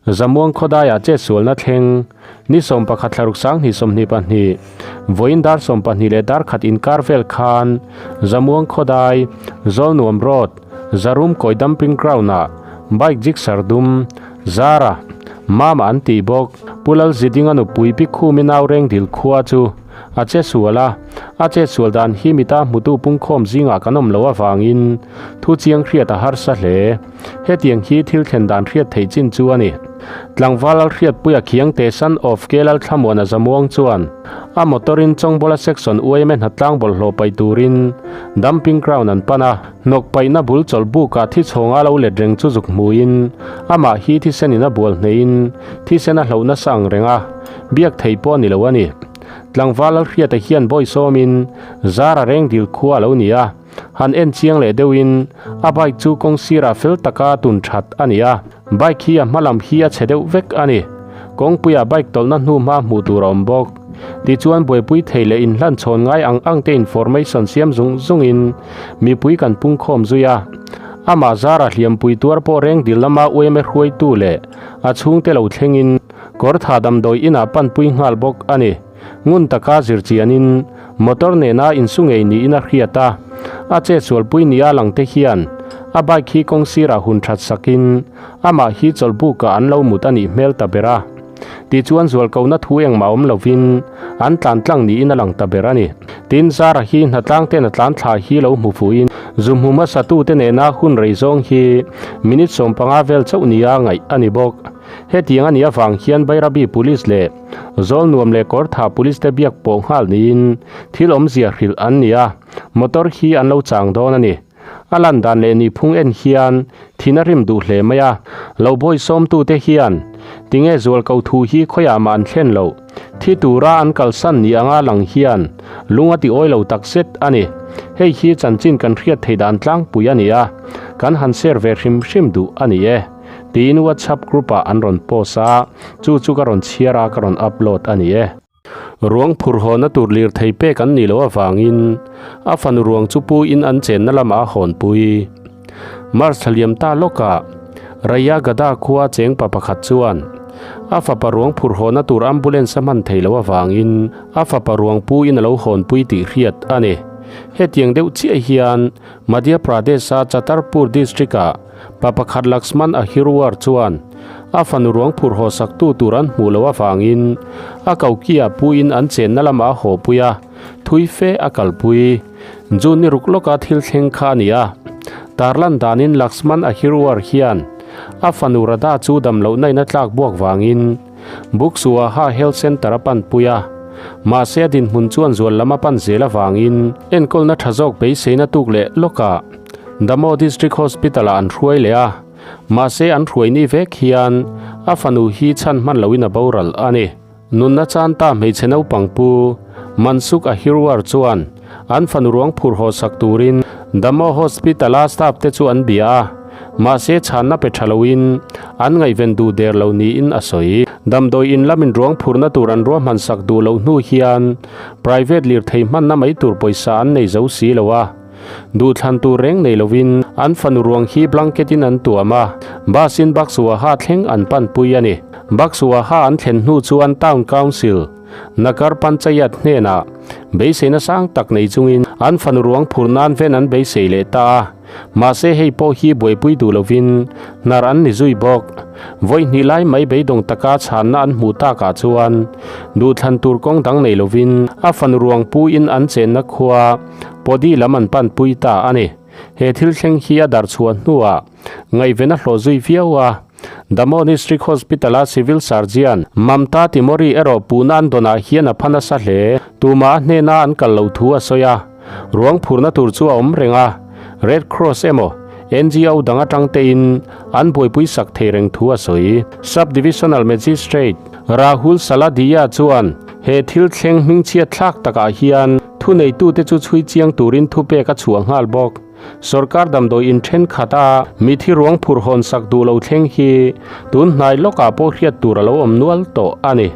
Zamuang khawdaiah chetsualna thleng ni 11 thlaruk 2022 vawiin dar 12 leh dar khat inkar vel khan Zamuang khawdai Zawlnuam Road Zarum kawi dumping ground-ah bike Gixxer dum Zara Mama an tih bawk Pu Lalzidinga nupui Pi Khumi nau Rengdil khua chu A che sual a, a che sual dan hi mita hmutu pungkhawm zingah kan awm loh avangin thu chiang hriat a harsa hle. Hetiang hi thil thlen dan hriat theih chin chu a ni. Tlangval Alhriatpuia Khiangte Son of Kelal Thlamuana Zamuang chuan a motor in Chawngbola Section UMA hnatlang bawlhhlawh paih turin dumping ground an pan a, hnawk paihna bul chawlh bukah thi chhawnga lo let reng chu zuk hmuin amah hi thisen in a bual hneihin thisen a hloh nasa ang reng a, biak theih pawh a ni lo a ni. Tlangval Alhriata hian bawi sawmin Zara reng dil khua a lo ni a, han en chiang leh deuhin a bike chu kawng sirah fel taka tun that a ni a, bike hi a hma lam hi a chhe deuh vek a ni. Kawngpuiah bike tawlhna hnu hma hmuh tur a awm bawk. Tichuan buaipui thei leh inhlan chhawn ngai ang ang te information siam zung zungin mipui kan pungkhawm zui a. Amah Zara hliampui tuar pawh reng dil lama UMA hruaitu leh a chhungte lo thlengin, Kawr tha damdawi inah panpui nghal bawk a ni. Ngun taka zir chianin motor nena insu ngei niin a hriat a, a chetsualpui nia lang te hian a bike hi kawng sirah hun that sakin amah hi chawlhbukah an lo mut a nih hmel ta ber a. Tichuan zualkona thu engmah awm lovin an tlan tlang niin a lang ta ber a ni. Tin, Zara hi hnatlang ten a tlan thla hi lo hmu fuhin zu hmu hmasa tute nena hun rei zawng hi minute 15 vel chauh nia ngaih a ni bawk. Hetiang a nih avang hian Bairabi Police leh Zawlnuam leh Kawrtha Police te biak pawh nghal niin thil awmzia hrilh an ni a, motor hi an lo chang dawn a ni. A lan dan leh nihphung en hian thin a rim duh hle mai a, lo bawi sawmtute hian tinge zualko thu hi khawiah mah an thlen loh, thi tura an kalsan ni anga lang hian lung a ti awi lo tak zet a ni. Hei hi chanchin kan hriat theih dan tlangpui a ni a, kan han share ve hrim hrim duh a ni e. Tiin WhatsApp group ah an rawn post a, chu chu ka rawn chhiar a, ka rawn upload a ni e. Ruang phur hawnna tur lirthei pek an nih loh avangin a fanu ruang chu pu in an chenna lamah a hawnpui. March thla liam ta lawkah Rayagada khua cheng pa pakhat chuan a fapa ruang phur hawnna tur ambulance a hman thei loh avangin a fapa ruang pu in a lo hawnpui tih hriat a ni. Hetiang deuh chiah hian Madhya Pradesh-a Chhatarpur district-ah Pa pakhat Laxman Ahirwar chuan a fanu ruang phur haw saktu tur an hmuh loh avangin a kokia puiin an chenna lamah a hawpui a, thui fe a kalpui. June ni ruk lawka thil thleng kha a ni a. Tarlan danin Laxman Ahirwar hian a fanu Radha chu dam lohna in a tlak buak vangin Buksuaha Health Centre a panpui a. Mahse a dinhmun chuan zual lam a pan zel avangin enkawlna tha zawk beiseina tuk leh lawkah Damo District Hospital-ah an hruai leh a, mahse an hruai ni vek hian a fanu hi chhan hman loin a boral a ni. Nunna chan ta hmeichhe naupang pu Mansukh Ahirwar chuan an fanu ruang phur haw sak turin Damo Hospital-a staff te chu an bia a, mahse chhanna pe tha loin an ngaihven duh der lo niin a sawi. Damdawi in lamin ruang phurna tur an ruahman sak duh loh hnu hian private lirthei hmanna mai tur pawisa an nei zo si lo a. Duhthlan tur reng nei lovin an fanu ruang hi blanket in an tuam a, bus in Baksuaha thleng an panpui a ni. Baksuaha an thlen hnu chuan Town Council, Nagar Panchayat hnenah beiseina sang tak nei chungin an fanu ruang phur nan ven an beisei leh ta a, mahse hei pawh hi buaipui duh lovin hnar an ni zui bawk. Vawi hnih lai mai beidawng taka chhanna an hmuh takah chuan duhthlan tur kawng dang nei lovin a fanu ruang pu in an chenna khua Pawdi lam an panpui ta a ni. He thil thleng hi a darchhuah hnuah ngaihven a hlawh zui viau a. Damo District Hospital-a Civil Surgeon Mamta Timori erawh puhna an dawnah hian a pha nasa hle. Tumah a hnena an kal loh thu a sawi a. Ruang phurna tur chu a awm reng a. Red Cross emaw NGO dang atang tein an buaipui sak thei reng thu a sawi. Sub-Divisional Magistrate Rahul Saladiya chuan he thil thleng hmingchhiat thlak takah hian Thuneitute chu chhui chiang turin thupek a chhuah nghal bawk. Sorkar damdawi in thenkhat a mithi ruang phur hawn sak duh lo thleng hi tun hnai lawkah pawh hriat tur a lo awm nual tawh a ni.